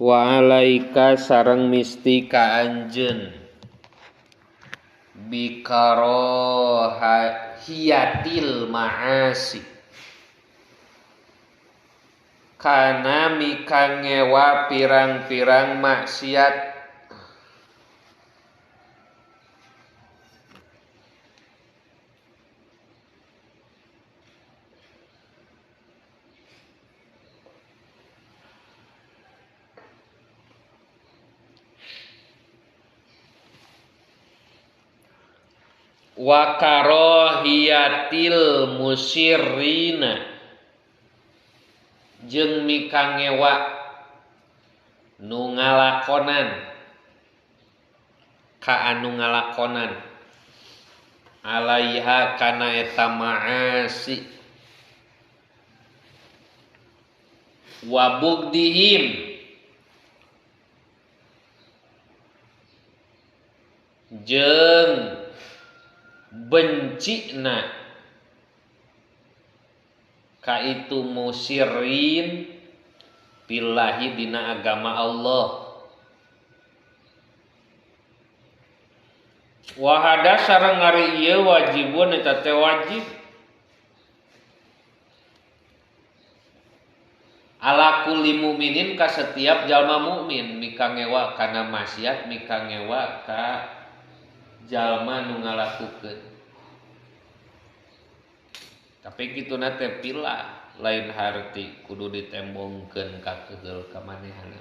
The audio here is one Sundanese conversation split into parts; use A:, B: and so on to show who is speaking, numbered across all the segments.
A: Wa alaika sareng misti ka anjeun bikarohiyatil ma'asi kana mikangewa pirang-pirang maksiat wa karohiyatil musirrina jeung mikangewa nu ngalakonan ka anu ngalakonan alaiha kana eta ma'asi wa bugdihim jeung bencina ka itu musirin billahi dina agama Allah. Wahada sareng ari ieu wajibun eta teh wajib ala kulli mukminin ka setiap jalma mukmin mikangewa kana maksiat mikangewa ka jalma nu ngalakukeun. Tapi kituna teh pilah lain harti kudu ditembongkeun ka keheul ka manehna.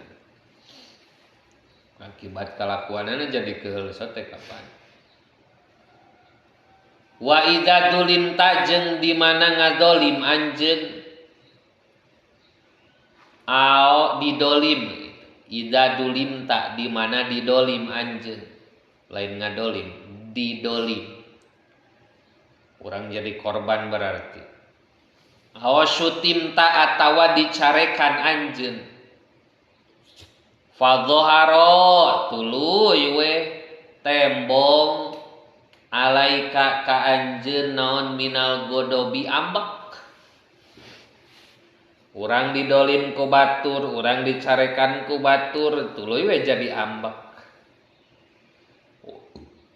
A: Akibat kalakuanana jadi keheul sote kapan. Wa idza dulimta jeung di mana ngadolim anjeun ao didolim idza dulimta di mana didolim anjeun lain ngadolim didolim urang jadi korban berarti awas sutimta atawa dicarekan anjeun fadhahara tuluy we tembong alaika ka anjeun naon minal godobi ambek urang didolim ku batur urang dicarekan ku batur tuluy we jadi ambek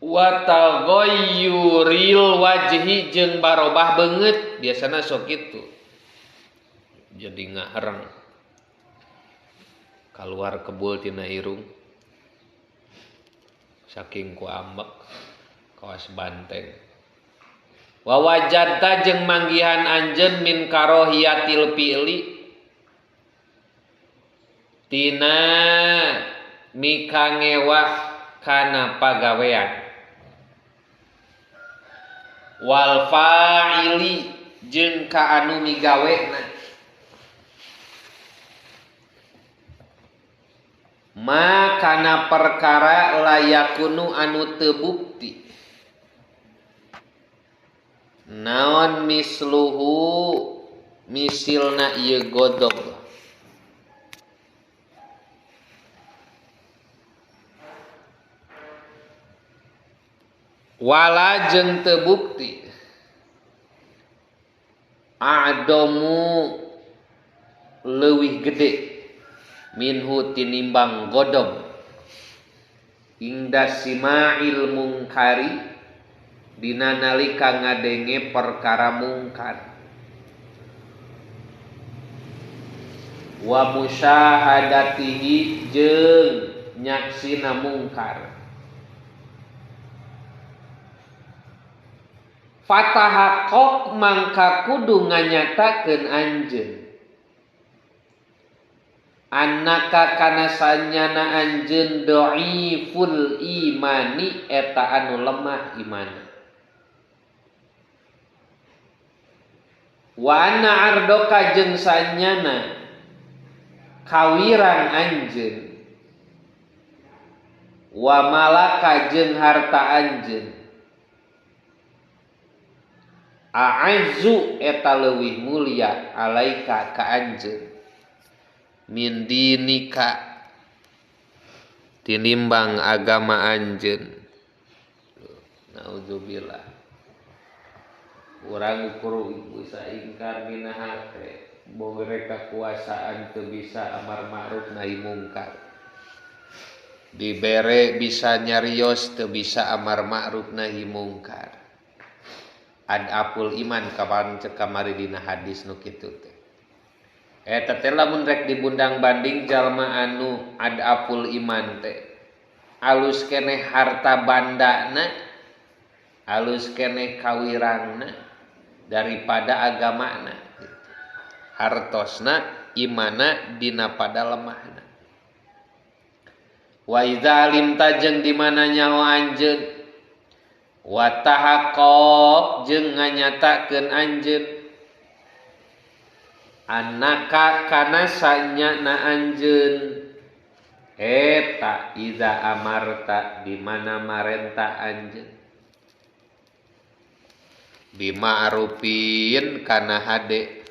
A: wa taghayyuril wajhi jeung barobah beungeut biasana sok kitu jadi ngahereng kaluar kebul tina irung saking ku ambek kawas banteng wa wajadta jeung manggihan anjeun min karohiyatil fi'li tina mikangewa kana pagawean wal fa'ili jeung ka anu migawena ma kana perkara layakunu anu teu bukti naon misluhu misilna ieu godob wala jeung teu bukti a'domu leuwih gede minhu tinimbang godob ingda sima'il mungkari dina nalika ngadenge perkara mungkar wa musyahadatihi jeung nyaksina mungkar fatahaqaq mangka kudu nganyatakeun anjeun annaka kana sanyana anjeun dhaiful imani eta anu lemah imana wa anna ardoka jeung sanyana kawirang anjeun wa malaka jeung harta anjeun a'azzu eta leuwih mulia alaika ka anjeun min dinika tinimbang agama anjeun. Naudzubillah urang ukur bisa ingkar dina hate Bogere kakuasaan teu bisa amar ma'ruf nahi mungkar. Dibere bisa nyarios teu bisa amar ma'ruf nahi mungkar. Adapul iman kapan cek kamari dina hadis nu kitu teh. Eta teh lamun rek dibundang banding jalma anu adapul iman teh alus keneh harta bandana, alus keneh kawirangna daripada agamana gitu. Hartosna imana dina pada lemahna. Wa idza alimta jeung di mana nyaho anjeun wa tahaqqaq jeung nganyatakeun anjeun annaka kana sanyana anjeun eta iza amarta di mana marenta anjeun bima'rufin kana hade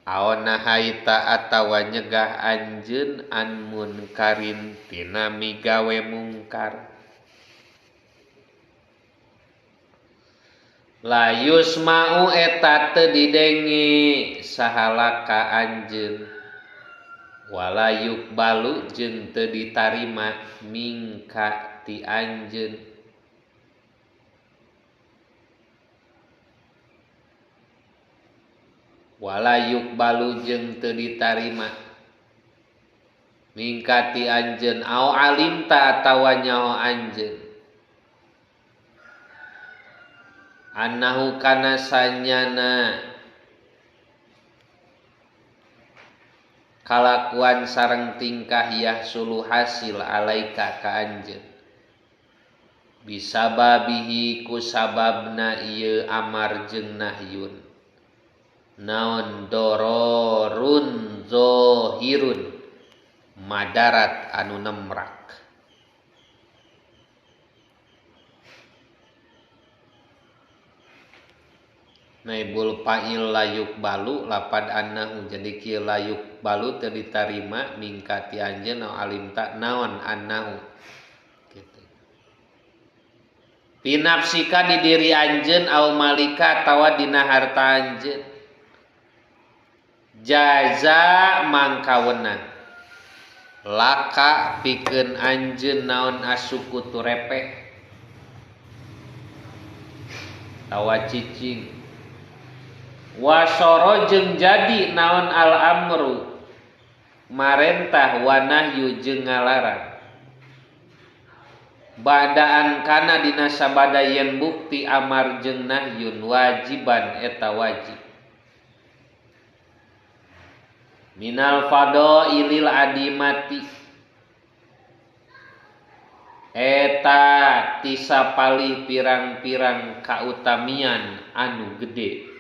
A: aona haita atawa nyegah anjeun an munkarin tina migawe mungkar la yusma'u eta teu didenge sahalaka anjeun wala yukbalu jeung teu ditarima mingka ti anjeun wala yukbalu jeung teu ditarima mingka ti anjeun au alimta atawa nyaho anjeun annahu kana sanyana kalakuan sareng tingkah yahsulu hasil alaika ka anjeun bisababihi ku sababna ieu amar jeung nahyun naon dororun zohirun madarat anu nemrak naibul fa'il layuk balu lapad annahu jadi kieu layuk balu teu ditarima mingka ti anjeun alimta naon annahu kitu pinafsika di diri anjeun au malika atawa dina harta anjeun jaza mangkawenan laka pikeun anjeun naon asukutu repeh tawa cicing wasoro jeung jadi naon al amru marentah wa nahyu jeung ngalarang badaan kana dina sabada yen bukti amar jeung nahyun wajiban eta wajib minal fadailil adimati eta tisapalih pirang-pirang kautamian anu gede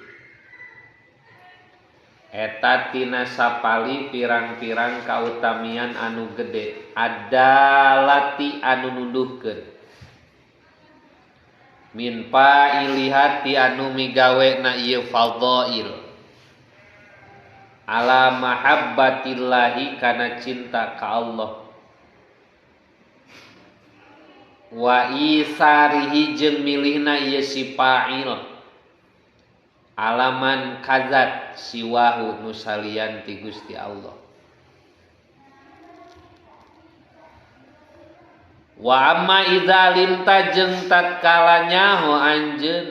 A: eta tina sapali pirang-pirang kautamian anu gede adalati anu nuduhkeun min fa'ilihati anu migawe na ieu fadhail ala mahabbatillahi kana cinta ka Allah wa isarihi jeung milihna ieu si fa'il alaman kazat siwahu nusalian ti Gusti Allah wa amma idza limta jeung tatkala nyaho anjeun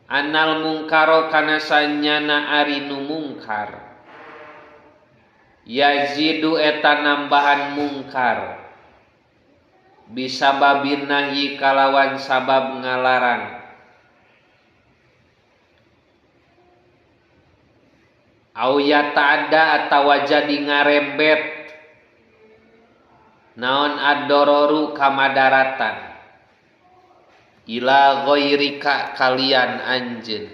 A: anal mungkaro kana sanyana ari nu mungkar yazidu eta nambahan mungkar bisababin nahyi kalawan sabab ngalarang au yata'adda atawa jadi ngarembet naon ad-dororu kamadaratan ila ghairika kalian anjeun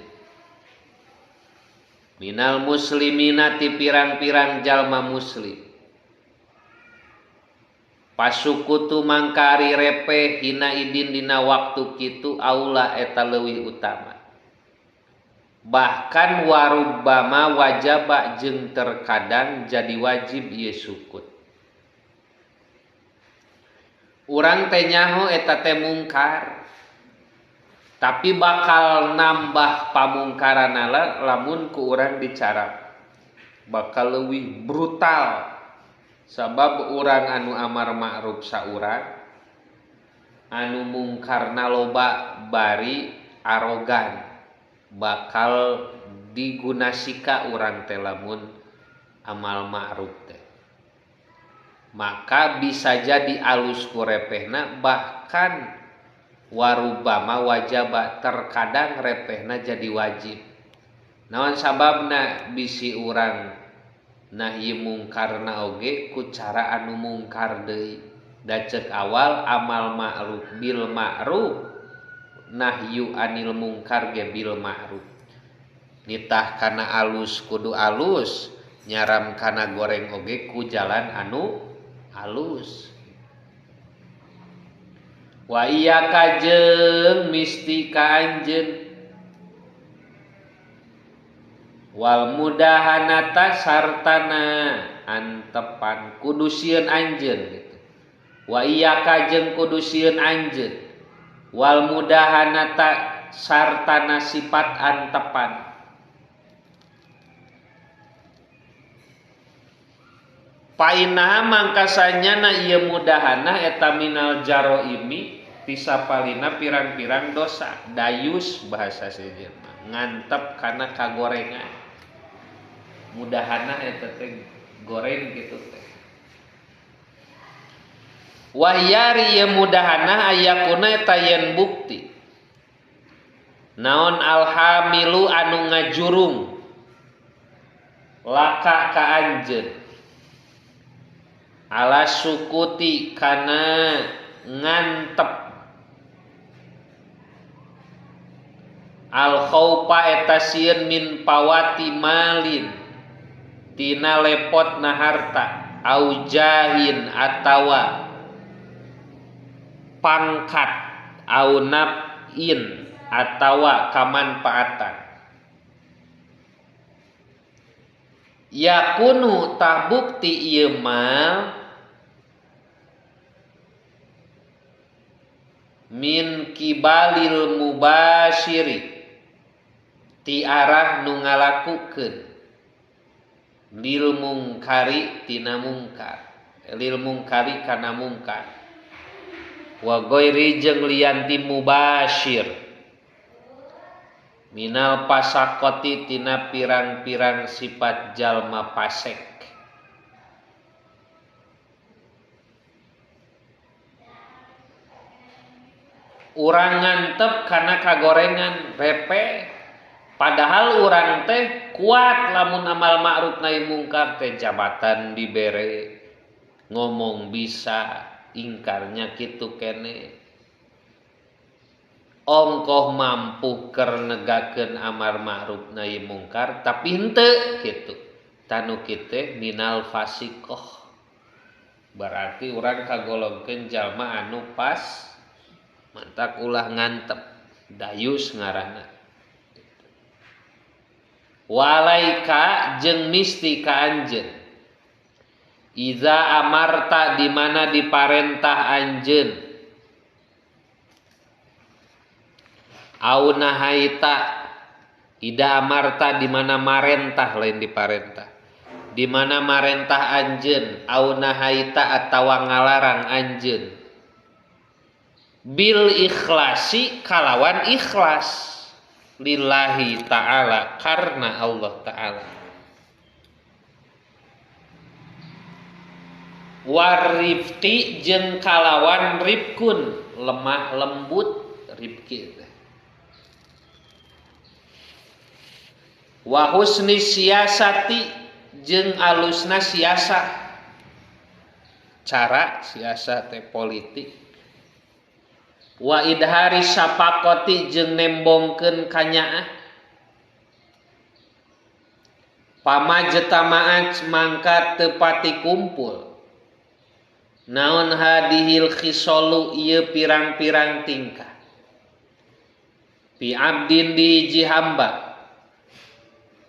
A: minal muslimina ti pirang-pirang jalma muslim pasukutu mangkari repeh hina idin dina waktu kitu aula eta leuwih utama bahkan warubbama wajaba jeung terkadang jadi wajib ieu sukut. Urang teh nyaho eta teh mungkar. Tapi bakal nambah pamungkaranana lamun ku urang dicara bakal leuwih brutal sabab urang anu amar ma'ruf saurang anu mungkarna loba bari arogan bakal digunasika urang teh lamun amal ma'ruf teh. Maka bisa jadi alus ku repehna bahkan warubama wajaba terkadang repehna jadi wajib. Naon sababna bisi urang nahi mungkarna oge ku cara anu mungkar deui. Da ceuk awal amal ma'ruf bil ma'ruf nahyu anil mungkar ge bil ma'ruf. Nitah kana alus kudu alus, nyaram kana goreng oge ku jalan anu alus. Wa iyyaka jeung misti ka anjeun wal mudahanata sartana antepan kudu sieun anjeun gitu. Wa iyyaka jeung kudu sieun anjeun wal mudahanata sartana sifat antepan. Painaha mangkasanyana ieu mudahana eta minal jaroimi tisapalina pirang-pirang dosa dayus bahasa sejen ngantep kana kagorengan mudahana eta teh goreng gitu teh wahyari ieu mudahana ayakuna eta yen bukti naon alhamilu anu ngajurung laka ka anjeun ala sukuti kana ngantep al khaufa eta sieun min pawati malin tina lepotna harta au jahin atawa pangkat au naf'in atawa kamanfaatan yakunu tah bukti ieu mal min kibalil mubashiri ti arah nu ngalakukeun lil mungkari tina mungkar lil mungkari kana mungkar wa ghairi jeung lian ti mubashir minal pasakoti tina pirang-pirang sifat jalma pasek. Urang ngantep kana kagorengan repe padahal urang teh kuat lamun amal ma'ruf nahi mungkar teh jabatan dibere ngomong bisa ingkarnya kitu kene ongkoh mampu keur negakeun amar ma'ruf nahi mungkar tapi henteu kitu tanu kitu minal fasikoh berarti urang kagolongkeun jalma anu pas mantak ulah ngantep dayus ngaranna walaika jeung misti ka anjeun iza amarta di mana diparentah anjeun au nahaita ida amarta di mana marentah lain diparentah di mana marentah anjeun au nahaita atawa ngalarang anjeun bil ikhlasi kalawan ikhlas lillahi ta'ala karena Allah ta'ala warifqi jeung kalawan rifkun lemah lembut rifqi wa husni siasati jeung alusna siasa cara siasa teh politik wa idhari sapakoti jeung nembongkeun kanyaah pamajtamaat mangka teu pati kumpul naon hadihil khisolu ieu pirang-pirang tingkah pi abdin di hiji hamba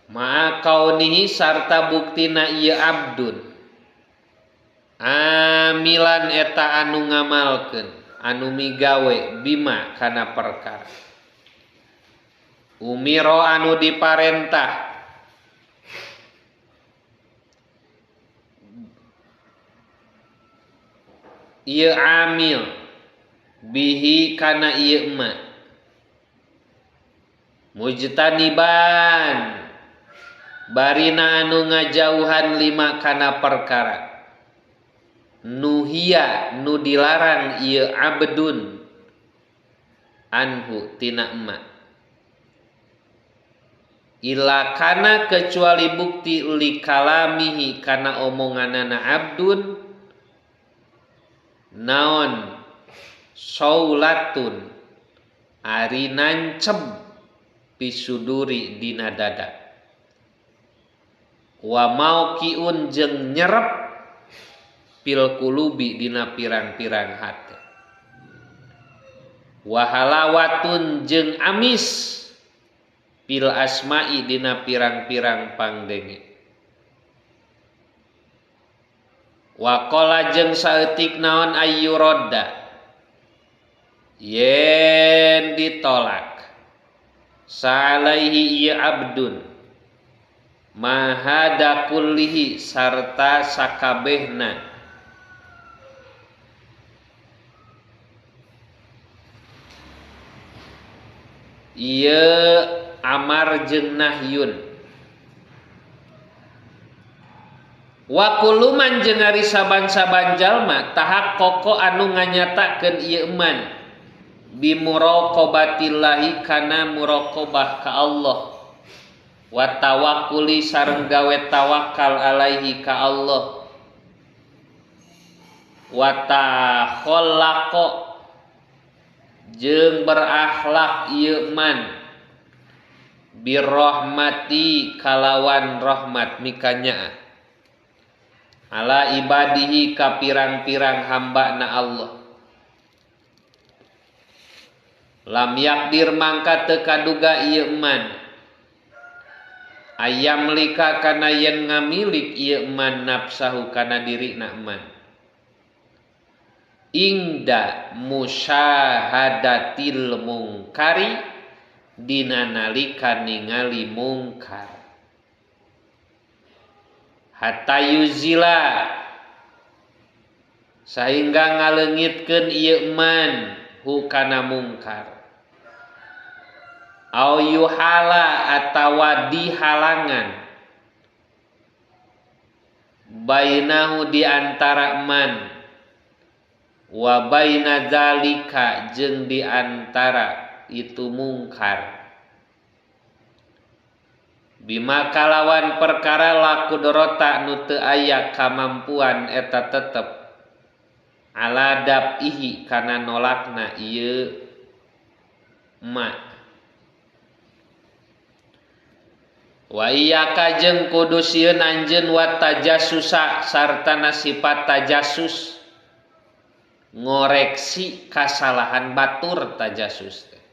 A: ma'a kaunihi sarta buktina ieu abdun amilan eta anu ngamalkeun anu migawe bima kana perkara Umiro anu diparentah ieu amil bihi kana ieu ma mujtaniban barina anu ngajauhan lima kana perkara nuhia nu dilarang ieu abdun anhu tina emak ila kana kecuali bukti li kalamihi kana omonganana abdun naon saulatun ari nanceb pisuduri dina dada wa mauqiun jeung nyerep pil kulubi dina pirang-pirang hate wa halawatun jeung amis pil asma'i dina pirang-pirang pangdenge wa qala jeung saeutik naon ayyuradda yen ditolak salaihi ieu abdun mahada kullihi sarta sakabehna ieu amar jeung nahyun wa kullu man jeung ari saban-saban jalma tahak koko anu nganyatakeun ieu iman bi muraqabatillahi kana muraqabah ka Allah wa tawakkuli sareng gawe tawakal alaihi ka Allah wa takhallaqa jeung berakhlak ieu man birrahmati kalawan rahmat mikanya ala ibadihi ka pirang-pirang hamba na Allah lam yakdir mangka teu kaduga ieu man ayam lika kana yen ngamilik ieu man nafsahu kana dirina man ingda musyahadatil mungkari dina nalika ningali mungkar hatta yuzila sehingga ngaleungitkeun ieu man hu kana mungkar au yuhala atawa dihalangan bainahu di antara man wa baina zalika jeung di antara itu mungkar bima kalawan perkara laku dorota nu teu aya kamampuan eta tetep ala dabihi kana nolakna ieu ma wa iyyaka jeung kudu sieun anjeun wa tajassusa sartana sifat tajassus ngoreksi kasalahan batur tajassus teh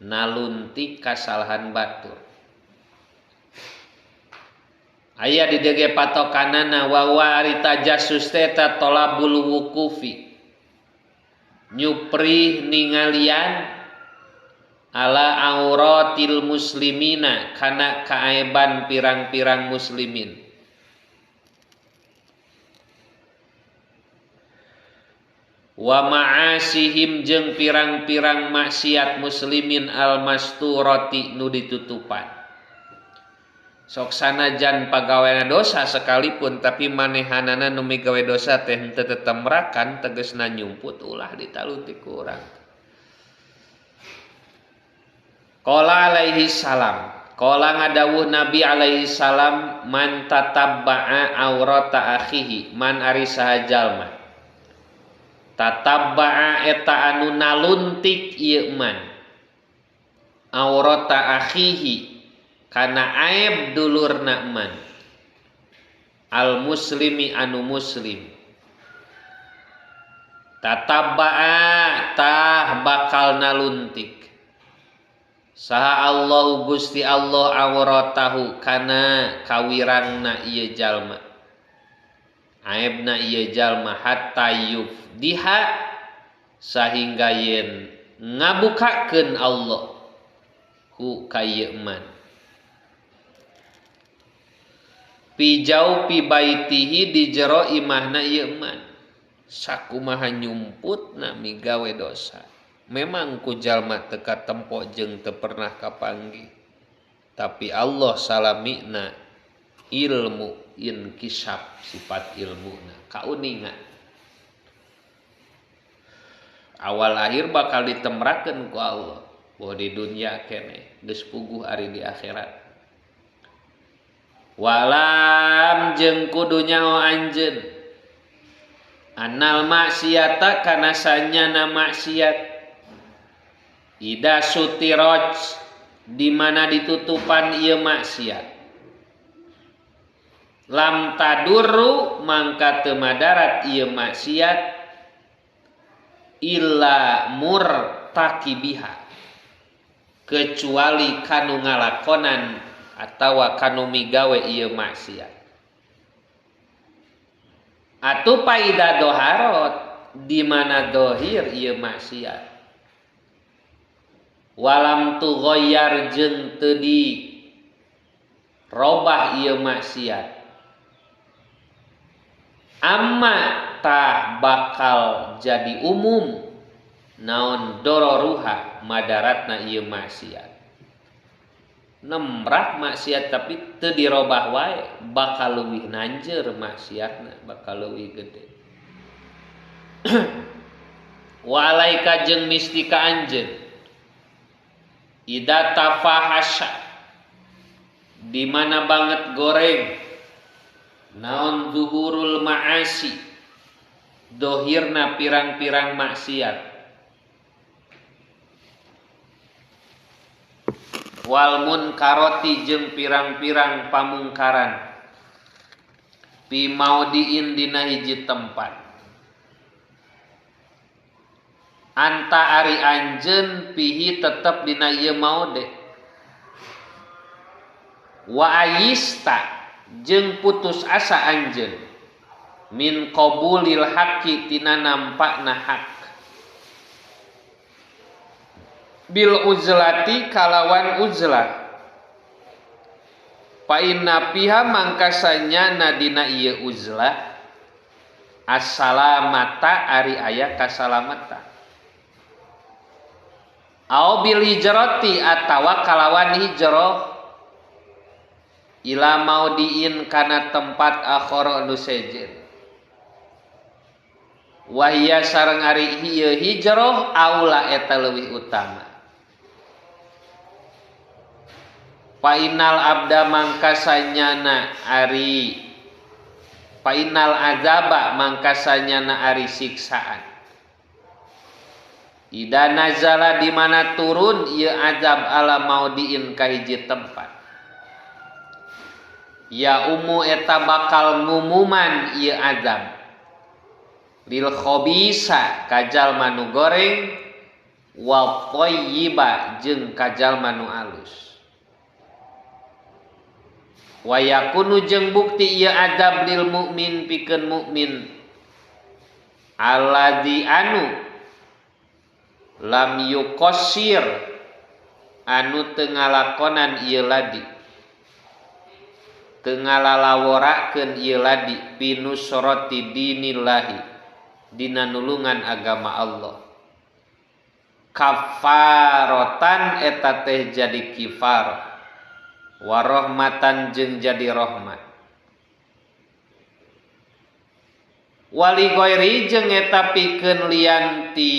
A: naluntik kasalahan batur aya di dege patokanana wa ari tajassus teh eta tolabul wukufi nyuprih ningalian ala auratil muslimina kana kaaiban pirang-pirang muslimin wa ma'asihim jeung pirang-pirang maksiat muslimin al-masturati nu ditutupan sok sanajan pagaweana dosa sekalipun tapi manehanana nu migawe dosa teh henteu tetemrakan tegesna nyumput ulah ditaluntik ku urang. Qala alaihi salam qala ngadawuh Nabi alaihi salam man tatabba'a aurata akhihi man ari saha jalma tatabba'a eta anu naluntik ieu man aurata akhihi kana aib dulurna man al muslimi anu muslim tatabba'a tah bakal naluntik saha Allah Gusti Allah auratahu kana kawirangna ieu jalma aibna ieu jalma hatta yufdiha sahingga yen ngabukakeun Allah Hu ka ieu man pi jauh pi baitihi di jero imahna ieu man sakumaha nyumputna migawe dosa memang ku jalma teu katempo jeung teu pernah kapanggih tapi Allah salamina ilmu inkisab sifat ilmuna kauninga awal akhir bakal ditemrakeun ku Allah bahwa di dunia kene geus puguh ari di akhirat walam jeung kudu nyaho anjeun anal maksiata kana sanyana maksiat ida sutiroj di mana ditutupan ieu maksiat lam tadurru mangka teu madarat ieu maksiat illa murtakibiha kecuali kanu ngalakonan atawa kanu migawe ieu maksiat atuh paida doharot di mana dohir ieu maksiat walam tughayyar jeung teu di robah ieu maksiat amma tah bakal jadi umum naon dororuha madaratna ieu maksiat nemrak maksiat tapi teu dirobah wae bakal leuwih nanjeur maksiatna bakal leuwih gede wa alaika jeung misti ka anjeun ida tafahasya di mana banget goreng naon zuhurul ma'asi dohirna pirang-pirang maksiat wal munkaroti jeung pirang-pirang pamungkaran pi maudiin dina hiji tempat anta ari anjeun pihi tetep dina ieu maude wa ayista jeung putus asa anjeun min qabulil haqqi tina nampakna hak bil uzlati kalawan uzlah fa inna fiha mangkasanya nadina ieu uzlah assalamata ari aya kasalamatan au bil hijrati atawa kalawan hijrah ila maudiin kana tempat akhara nu sejen wahia sareng ari ieu hijrah aula eta leuwih utama fa innal abda mangkasanyana ari fa innal azaba mangkasanyana ari siksaan ida nazala di mana turun ieu azab ala maudiin ka hiji tempat ya umu eta bakal ngumuman ieu azab lil khabisa ka jalma nu goreng wa thayyiba jeung ka jalma nu alus wa yakunu jeung bukti ieu azab lil mukmin pikeun mukmin alladzi anu lam yuqassir anu teu ngalakonan ieu ladi teu ngalalaworakeun ieu ladi pinusrati dinillahi dina nulungan agama Allah kafarotan eta teh jadi kifar warahmatan jeung jadi rahmat wali ghairi jeung eta pikeun lian ti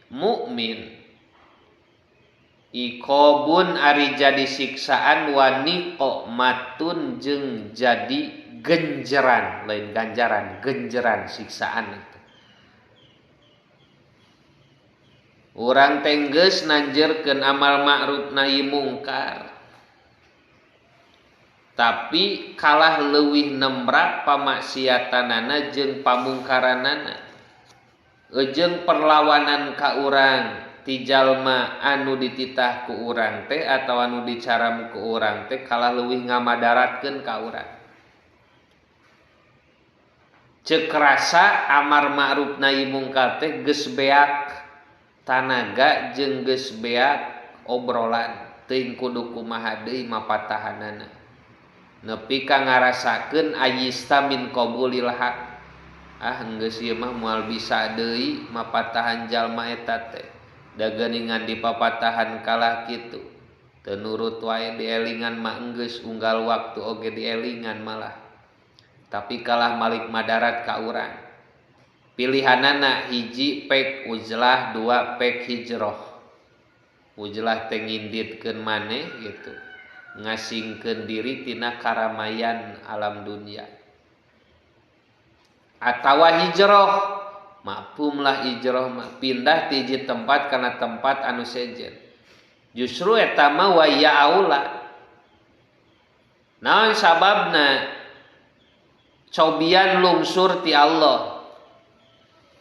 A: mukmin iqobun ari jadi siksaan wa niqmatun jeung jadi genjeran lain ganjaran genjeran siksaan itu urang teh geus nanjeurkeun amal ma'ruf nahi mungkar tapi kalah leuwih nemrak pamaksiatanana jeung pamungkaranana jeung perlawanan ka urang ti jalma anu dititah ku urang teh atawa anu dicaram ku urang teh kalah leuwih ngamadaratkeun ka urang ceuk rasa amar ma'ruf nahi mungkar teh geus beak tanaga jeung geus beak obrolan. Teuing kudu kumaha deui mapatahanana. Nepi ka ngarasakeun ayista min qabulil haq. Ah geus ieu mah moal bisa deui mapatahan jalma eta teh. Da geuningan dipapatahan kalah kitu. Teu nurut wae dielingan mah enggeus unggal waktu oge dielingan malah. Tapi kalah malik madarat ka urang. Pilihanana hiji pek uzlah, dua pek hijroh. Uzlah teh nginditkeun maneh gitu. Ngasingkeun diri tina karamayan alam dunia. Atawa hijroh, mafhumlah hijroh mah pindah ti hiji tempat kana tempat anu sejen. Justru eta mah waya aula. Naon sababna? Cobian lungsur ti Allah.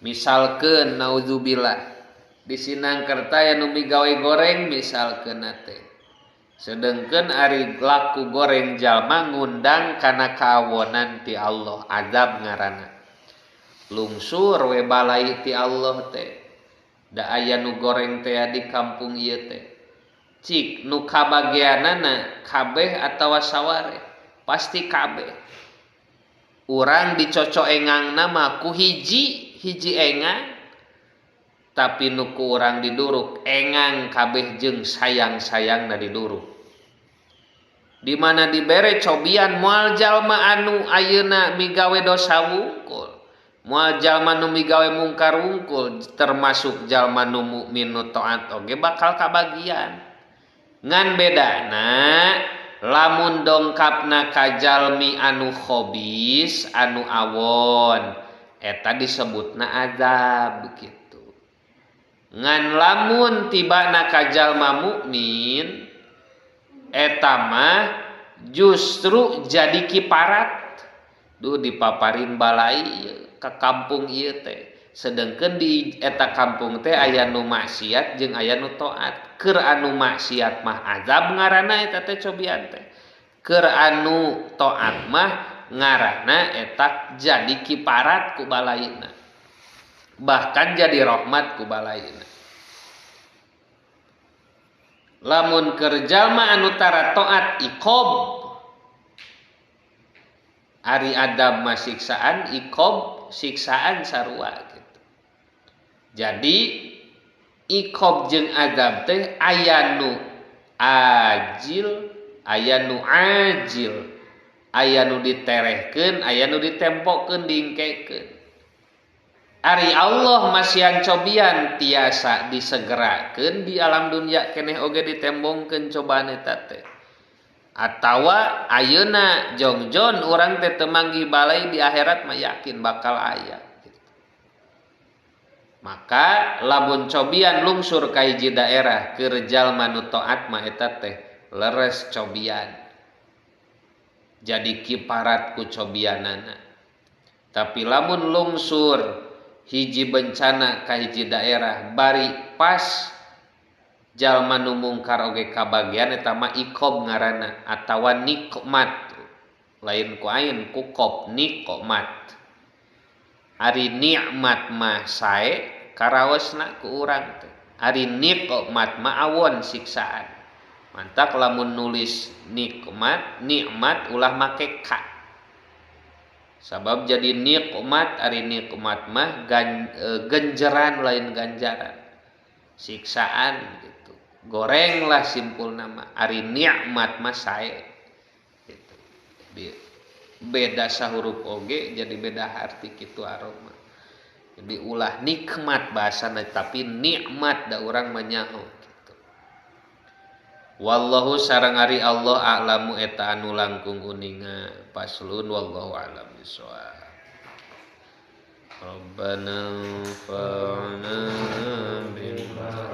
A: Misalkeun naudzubillah di Sinangkerta aya nu migawe goreng misalkeun teh. Sedengkeun ari laku goreng jalma ngundang kana kaawonan ti Allah, azab ngaranna. Lungsur we balai ti Allah teh. Da aya nu goreng teh di kampung ieu teh. Cik nu kabageanana kabeh atawa saware, pasti kabeh. Urang dicocok engangna mah ku hiji hiji engang, tapi nu ku urang diduruk engang kabeh jeung sayang-sayangna diduruk. Di mana dibere cobian moal jalma anu ayeuna migawe dosa wungkul, moal jalma nu migawe mungkar wungkul, termasuk jalma nu mukmin nu taat oge bakal kabagian. Ngan bedana lamun dongkapna ka jalmi anu khobis anu awon eta disebutna azab gitu. Ngan lamun tibana ka jalma mukmin eta mah justru jadi kiparat. Duh dipaparin balai ka kampung ieu teh. Sedengkeun di eta kampung teh aya nu maksiat jeung aya nu taat. Keur anu maksiat mah azab ngaranna eta teh cobian teh. Keur anu taat mah ngaranna eta jadi kiparat ku balaina. Bahkan jadi rahmat ku balaina. Lamun keur jalma anu tara taat iqob. Ari adab mah siksaan, iqob siksaan sarua gitu. Jadi iqob jeung azab teh aya nu ajil, aya nu ajil, aya nu diterehkeun, aya nu ditempokeun, diingkekeun. Ari Allah masihan cobian tiasa disegerakeun di alam dunia keneh oge ditembongkeun cobaan eta teh. Atawa ayeuna jongjon urang teh teu manggih balai di akhirat mah yakin bakal aya gitu. Maka lamun cobian lungsur ka hiji daerah keur jalma nu taat mah eta teh leres cobian. Jadi kiparat ku cobianana. Tapi lamun lungsur hiji bencana ka hiji daerah bari pas jalma nu mungkar oge kabagian eta mah iqob ngaranna atawa nikmat. Lain ku ain ku qob, nikmat. Ari nikmat mah sae karaosna ku urang teh. Ari nikmat mah awon siksaan. Mantak lamun nulis nikmat, nikmat ulah make ka. Sabab jadi nikmat, ari nikmat mah genjeran lain ganjaran. Siksaan gitu. Gorenglah simpul nama. Ari nikmat mah sae gitu. Jadi beda sahurup oge jadi beda arti kitu aroma. Jadi ulah nikmat bahasana tapi nikmat da urang mah nyaho gitu. Wallahu sareng ari Allah a'lamu eta anu langkung uninga. Paslun wallahu a'lam bishawab. Rabbana fa'na bima